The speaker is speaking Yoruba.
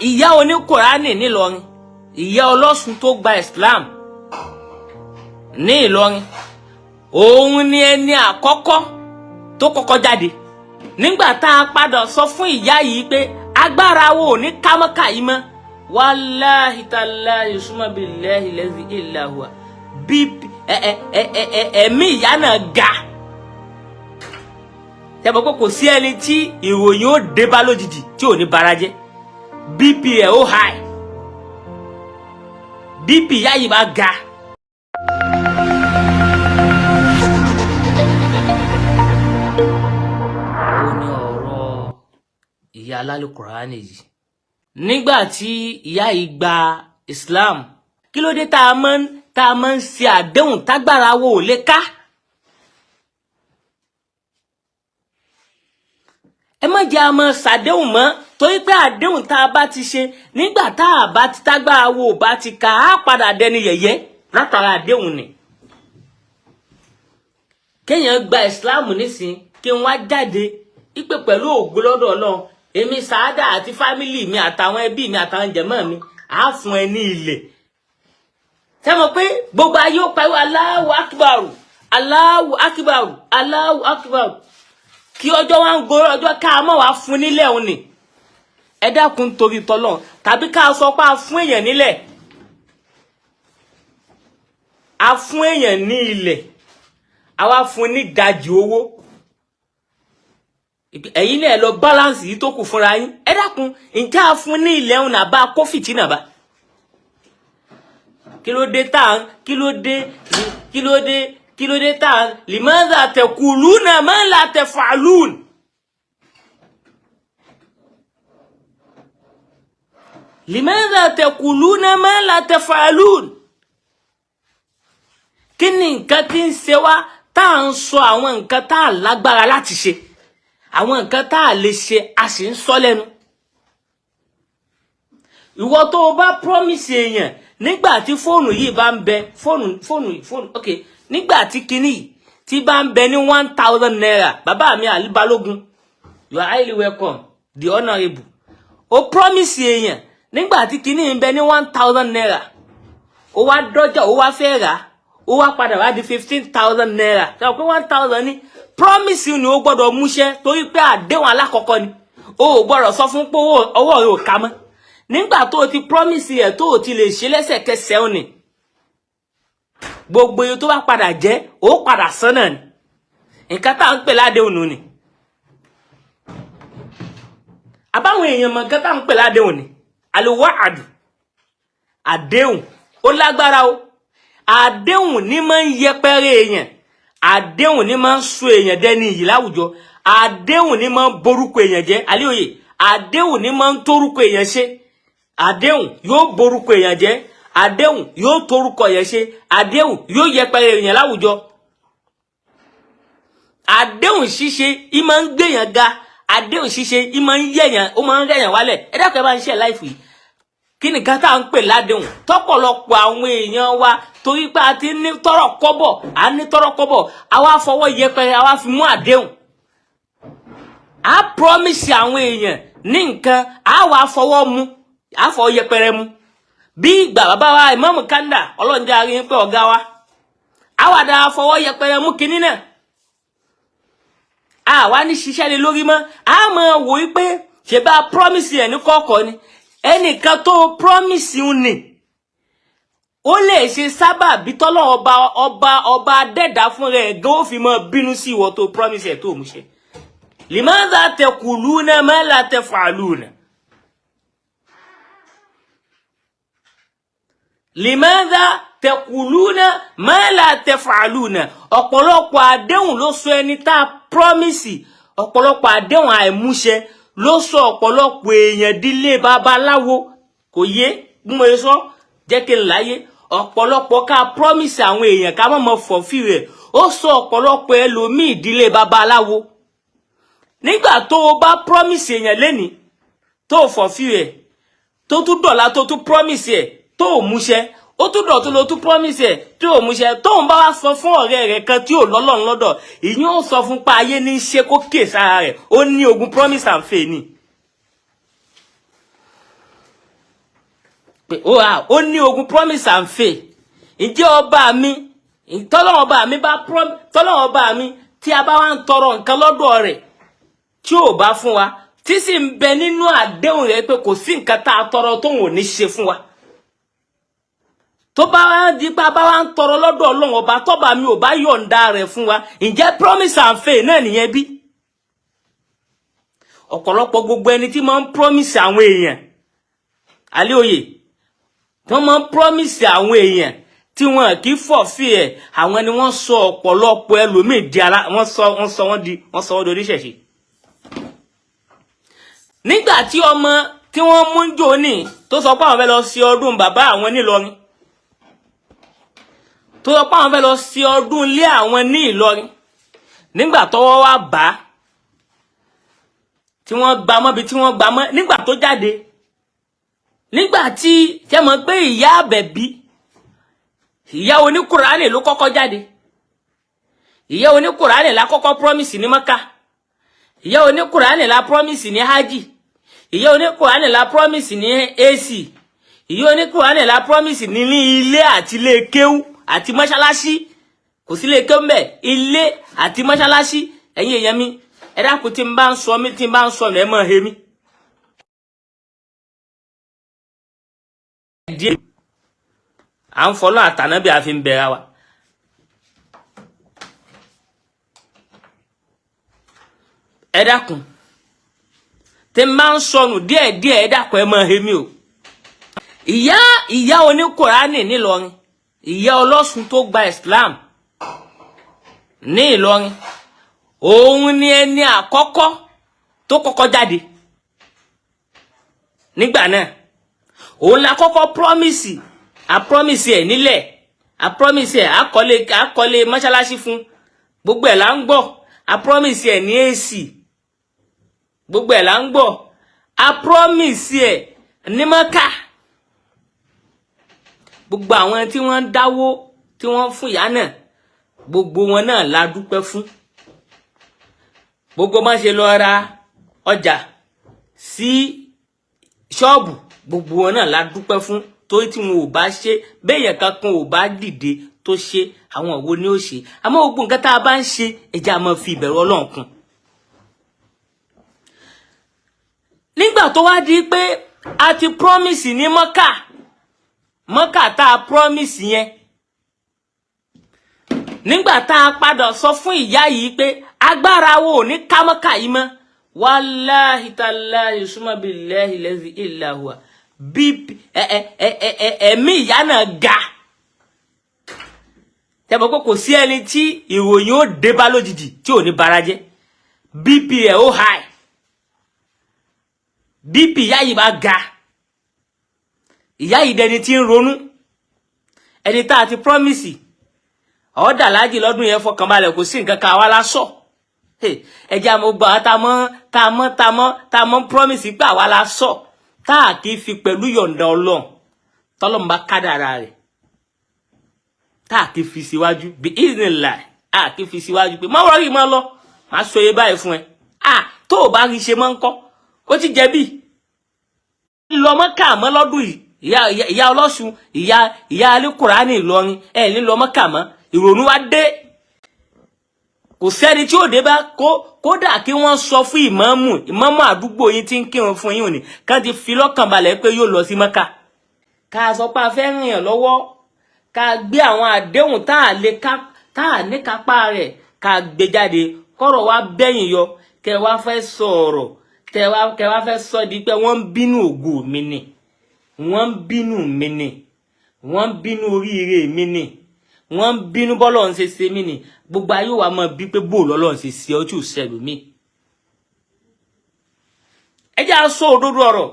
Ìyá oníkùránì nílọrin, ìyá ọlọ́sùn tó gba Islam ní Ìlọrin, òun ni ẹni àkọ́kọ́ tó kọ́kọ́ jáde. Nígbà tá a padà sọ fún ìyá yìí pé agbára wo ò ní kámọ́kà yìí mọ́, wàláhì tàláhì summa billahi lazi illa huwa, bí ẹ̀mí ìyá náà ga. Tẹ́bọ̀ pé kò sí ẹni tí ìròyìn ó dé bá lójijì tí ò ní bara jẹ́. BP ẹ̀ ó high, BP ìyá yìí bá ga. Ó ní ọ̀rọ̀ ìyá alálùkùránì yìí. Nígbà tí ìyá yìí gba Islam, kí ló dé tá a máa ń ṣe àdéhùn tágbára wo ò lè ká? Ẹ má jẹ́ a máa ṣàdéhùn mọ́, torí pé àdéhùn tá a bá ti ṣe nígbà tá a bá ti tágbára wo ò bá ti ká, á padà dẹni yẹ̀yẹ́ látara àdéhùn ni. Kéèyàn gba Islam nísìn, kí n wá jáde ipe pẹ̀lú ògo lọ́dọ̀ Ọlọ́run, èmi Sàádà àti fámìlì mi àtàwọn ẹbí mi àtàwọn jẹ̀mọ́ mi á fún ẹ ní ilẹ̀. Ṣé mọ̀ pé gbogbo ayé ó pariwo Allahu Akbar, Allahu Akbar, Allahu Akbar, kí ọjọ́ wa ń gorí ọjọ́ ká mọ̀ wá fún nílẹ̀ òun ni. Ẹ dákun torí tọlọ́run, tàbí ká sọ pé a fún èèyàn nílẹ̀, a fún èèyàn ní ilẹ̀, a wá fún ní ìdajì owó, ẹ̀yin náà lọ balance yìí tó kù fúnra yín. Ẹ dákun, ǹjẹ́ a fún ní ilẹ̀ òun náà bá kó fìtínà bá? Kí ló dé tá kí ló dé kí ló dé kí ló dé tá limadha taquluna ma la taf'alun? Limadha taquluna ma la taf'alun? Kí ni nǹkan tí ń ṣe wá tá à ń sọ àwọn nǹkan tá à lágbára láti ṣe, àwọn nǹkan tá à lè ṣe, a sì ń sọ lẹ́nu? Ìwọ tó o bá promise èèyàn nígbà tí fóònù yìí bá ń bẹ, fóònù ok, nígbà tí kinní yìí tí bá ń bẹ ní 1,000 naira, bàbá mi Ali Balógun, you are highly welcome, the honourable. O promise èèyàn nígbà tí kinní yìí ń bẹ ní 1,000 naira, ó wá dọ́jà, ó wá fẹ́ rà á, ó wá padà wá di 15,000 naira. Ṣe pé 1,000 ní promise ni ó gbọ́dọ̀ múṣẹ́, torí pé àdéhùn alákọ̀ọ́kọ́ ni. O ò gbọ́dọ̀ sọ fún pé ọwọ́ rẹ ò ká mọ́. Nígbà tó o ti promise ẹ̀ tó o ti lè ṣe lẹ́sẹ̀kẹsẹ̀, ò ní gbogbo iye tó bá padà jẹ́, ó padà san náà ni. Nǹkan tá à ń pè ládéhùn nù ni. Àbáwọn èèyàn mọ̀ nǹkan tá à ń pè ládéhùn ni àlùwàádù. Àdéhùn ó lágbára o. Àdéhùn ní máa ń yẹpẹrẹ èèyàn, àdéhùn ní máa ń sọ èèyàn dẹni iyì láwùjọ, àdéhùn ní máa ń borúkọ èèyàn jẹ́. Àlíòye, àdéhùn ní máa ń tórúkọ èèyàn ṣe. Àdéhùn yóò borúkọ èèyàn jẹ́, àdéhùn yóò torúkọ èèyàn ṣe, àdéhùn yóò yẹpẹrẹ èèyàn láwùjọ. Àdéhùn ṣíṣe í máa ń gbèyàn ga, àdéhùn ṣíṣe í máa ń yẹ̀yàn, ó máa ń rẹ̀yàn wálẹ̀. Ẹ dákun, ẹ bá ń ṣe láìfù yìí. Kí nìkan tá à ń pè ládéhùn tọ́pọ̀lọpọ̀ àwọn èèyàn wa, torí pé a ti ní tọrọ kọ́bọ̀, a ní tọrọ kọ́bọ̀, àwa fọwọ́ yẹpẹrẹ, àwa fi mú àdéhùn. A promise àwọn èèyàn ní nǹkan, a wà fọwọ́ mú, a fọwọ́ yẹpẹrẹ mú. Bí ìgbà bàbá wa Ìmáàmù Kanda, ọlọ́njẹ́ arí pé ọ̀gá wa, àwa dáa fọwọ́ yẹpẹrẹ mú kinní náà, àwa ní ṣiṣẹ́ lé lórí mọ́. A máa wò ó pé ṣe bá promise ẹ̀ ní kọ̀ọ̀kọ̀ ni. Ẹnìkan tó promise ń nì, ó lè ṣe sábà bí tọ́lọ́ ọba ọba ọba dẹ́dà fún rẹ̀ gan ó fi mọ́ bínú sí ìwọ tó promise ẹ̀ tó mú ṣe. Limadha taquluna ma la taf'aluna? Limadha taquluna ma la taf'aluna? Ọ̀pọ̀lọpọ̀ àdéhùn ló sọ ẹni tá a promise, ọ̀pọ̀lọpọ̀ àdéhùn àìmúṣẹ ló sọ ọ̀pọ̀lọpọ̀ èèyàn dílé babaláwo. Kò yé bí mo ṣe sọ, jẹ́ kí n láyé. Ọ̀pọ̀lọpọ̀ ká promise àwọn èèyàn ká mọ̀ fọ̀fí rẹ̀, ó sọ ọ̀pọ̀lọpọ̀ ẹlòmíì ìdílé babaláwo. Nígbà tó o bá promise èèyàn lénìí tó o fọ̀fí rẹ̀, tó tún dọ̀la tó tún promise ẹ̀ tó o múṣẹ, ó tún dọ̀tún ló tún promise ẹ̀ tó o múṣẹ, tóun bá wá sọ fún ọ̀rẹ́ rẹ̀ kan tí ò lọ́lọ́run lọ́dọ̀, ìyẹn ó sọ fún pa ayé ní í ṣe kó kè sára rẹ̀, ó ní ogun promise and fail ni. Pé ó ní ogun promise and fail. Ǹjẹ́ ọba mi, tọ́lọ́wọ́n ọba mi bá tọ́lọ́wọ́n ọba mi tí a bá wá ń tọrọ nǹkan lọ́dọ̀ rẹ̀ tí ò bá fún wa, tí sì ń bẹ nínú àdéhùn rẹ̀ pé kò sí nǹkan tá a tọrọ tóun ò ní ṣe fún wa, tó bá wá di pé a bá wá ń tọrọ lọ́dọ̀ Ọlọ́run ọba, tọ́ba mi ò bá yọ̀ǹda rẹ̀ fún wa, ǹjẹ́ promise and fail náà nìyẹn bí? Ọ̀pọ̀lọpọ̀ gbogbo ẹni tí máa ń promise àwọn èèyàn alẹ́ òye, tí wọ́n máa ń promise àwọn èèyàn tí wọn kì í fulfill ẹ̀, àwọn ni wọ́n sọ ọ̀pọ̀lọpọ̀ ẹlòmíì di ala, wọ́n sọ wọ́n di oníṣẹ̀ṣe. Nígbà tí ọmọ tí wọ́n mú jò ní tó sọ pé àwọn fẹ́ lọ sí ọdún bàbá àwọn nílọrin, tó sọ pé àwọn fẹ́ lọ sí ọdún ilé àwọn ní Ìlọrin, nígbà tọ́wọ́ wá bá tí wọ́n gbà mọ́ bí tí wọ́n gbà mọ́, nígbà tó jáde, nígbà tí ṣe mọ̀ pé ìyá àbẹ̀bí, ìyá oníkùránì ló kọ́kọ́ jáde. Ìyá oníkùránì la kọ́kọ́ promise ní Mọ́kà, ìyá oníkùránì la promise ní hajj, ìyá oníkùránì la promise ní AC, ìyá oníkùránì la promise ní ilé àti ilé kéwú àti mọ́ṣáláṣí. Kò sí ilé kéwú mbẹ̀, ilé àti mọ́ṣáláṣí. Ẹ̀yin èèyàn mi, ẹ dákun, tí n bá ń sọ mí, tí n bá ń sọ ẹ mọ̀ he mí. Díẹ̀ à ń fọlọ́ àtàná bí a fi ń bẹ̀rẹ̀ wa. Ẹ dákun, tí n bá ń sọnù díẹ̀díẹ̀, ẹ dákun, ẹ mọ̀ he mí o. Ìyá oníkùránì nílọrin, ìyá ọlọ́sùn tó gba Islam ní Ìlọrin, òun ni ẹni àkọ́kọ́ tó kọ́kọ́ jáde nígbà náà. Òun la kọ́kọ́ promise, a promise ẹ̀ nílẹ̀, a promise ẹ̀, àkọlé mọ́ṣáláṣí fún, gbogbo ẹ̀ là ń gbọ́. A promise ẹ̀ ní AC, gbogbo ẹ̀ là ń gbọ́. A promise ẹ̀ ní Mọ́kà. Gbogbo àwọn tí wọ́n ń dáwó tí wọ́n fún ìyá náà, gbogbo wọn náà la dúpẹ́ fún. Gbogbo má ṣe lọ ra ọjà sí ṣọ́ọ̀bù, gbogbo wọn náà la dúpẹ́ fún, torí tí wọn ò bá ṣe béèyàn kankan ò bá dìde tó ṣe, àwọn wo ni ó ṣe? Àmọ́ gbogbo nǹkan tá a bá ń ṣe, ẹ jẹ́ a máa fi ìbẹ̀rù Ọlọ́run kún. Nígbà tó wá di pé a ti promise ní Mọ́kà, Mọ́kà tá a promise yẹn, nígbà tá a padà sọ fún ìyá yìí pé agbára wo ò ní ká Mọ́kà yìí mọ́, wàláhi tàláhi summa billahi lazi illa huwa, bí ẹ̀mí ìyá náà ga. Tẹ́bọ̀ pé kò sí ẹni tí ìròyìn ó dé bá lójijì tí ò ní bara jẹ́. BP ẹ̀ ó high, BP ìyá yìí bá ga, ìyá yìí dẹni tí ń ronú. Ẹni tá a ti promise ọ̀ọ́dà lájì lọ́dún yẹn, fọkànbalẹ̀, kò sí nǹkan kan, àwa la sọ. Ẹ jẹ́ àmọ́ gbọ́ tá a mọ́ promise pé àwa la sọ, tá a kì í fi pẹ̀lú yọ̀ǹda Ọlọ́run, tọ́lọ́run bá kádàrá rẹ̀, tá a kì í fi síwájú bí ìrìnlá, a kì í fi síwájú pé má wọ́n rí má lọ, má sọ iye báyìí fún ẹ. Tó o bá rí ṣe máa ń kọ́, ó ti jẹ̀bi. Lọ Mọ́kà mọ́ lọ́dún yìí, ìyá ọlọ́sùn, ìyá alíkùránì Ìlọrin, ẹ̀ ní lọ Mọ́kà mọ́. Ìrònú wa dé, kò sẹ́ni tí ó dé bá kódà kí wọ́n sọ fún ìmáàmù àdúgbò yín tí ń kírun fún yín òní ká ti fi lọ́kàn balẹ̀ pé yóò lọ sí Mọ́kà. Ká sọ pé a fẹ́ ràn yàn lọ́wọ́, ká gbé àwọn àdéhùn tá a lè ká, tá a ní kápá rẹ̀, ká gbé jáde, kọ́rọ̀ wa bẹ́yìn yọ, kẹ wá fẹ́ sọ̀rọ̀, kẹ wá fẹ́ sọ di pé wọ́n ń bínú ògo mi ni, wọ́n ń bínú mi ni, wọ́n ń bínú oríire mi ni, wọ́n ń bínú bọ́lọ̀ ń ṣe ṣe mí ni. Gbogbo ayé wa máa bí pé bóòlù Ọlọ́run ṣe ṣe ọ́ tí ò ṣẹlù mí. Ẹ jẹ́ á sọ òdodo ọ̀rọ̀.